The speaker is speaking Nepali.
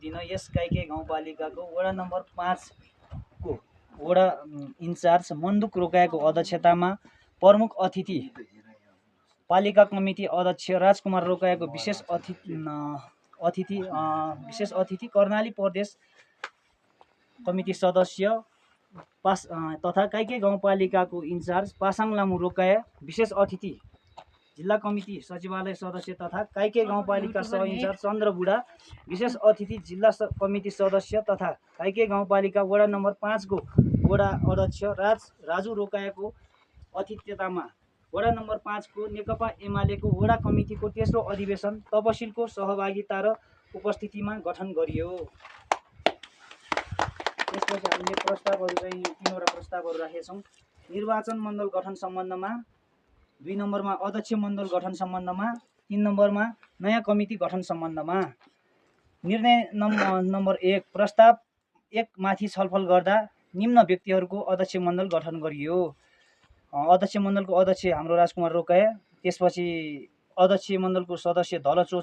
दिन यस काइके गाउँपालिकाको वडा नम्बर 5 को वडा इन्चार्ज मन्दुक रोकाएको अध्यक्षतामा प्रमुख अतिथि पालिका कमिटी अध्यक्ष राजकुमार रोकाएको विशेष अतिथि कर्णाली प्रदेश कमिटी सदस्य तथा काइके गाउँपालिकाको इन्चार्ज पासाङ लामु रोकाए विशेष अतिथि जिल्ला कमिटी सचिवालय सदस्य तथा काइके गाउँपालिका सह इन्चार्ज चन्द्र बुढा विशेष अतिथि जिल्ला कमिटी सदस्य तथा काइके गाउँपालिका वडा नम्बर 5 को वडा अध्यक्ष राजु रोकाएको अतिथ्यतामा वडा नम्बर 5 को नेकपा एमालेको वडा कमिटीको तेस्रो अधिवेशन तपसिलको सहभागिता र उपस्थितिमा गठन गरियो। त्यसपछि हामीले प्रस्तावहरू चाहिँ 3वटा प्रस्तावहरू राखेका छौँ। निर्वाचन मण्डल गठन सम्बन्धमा 2 नम्बरमा अध्यक्ष मण्डल गठन सम्बन्धमा 3 नम्बरमा नयाँ कमिटी गठन सम्बन्धमा। निर्णय नम्बर 1 प्रस्ताव 1 माथि छलफल गर्दा निम्न व्यक्तिहरूको अध्यक्ष मण्डल गठन गरियो। अध्यक्ष मण्डलको अध्यक्ष हाम्रो राजकुमार रोकाए। त्यसपछि अध्यक्ष मण्डलको सदस्य धलचो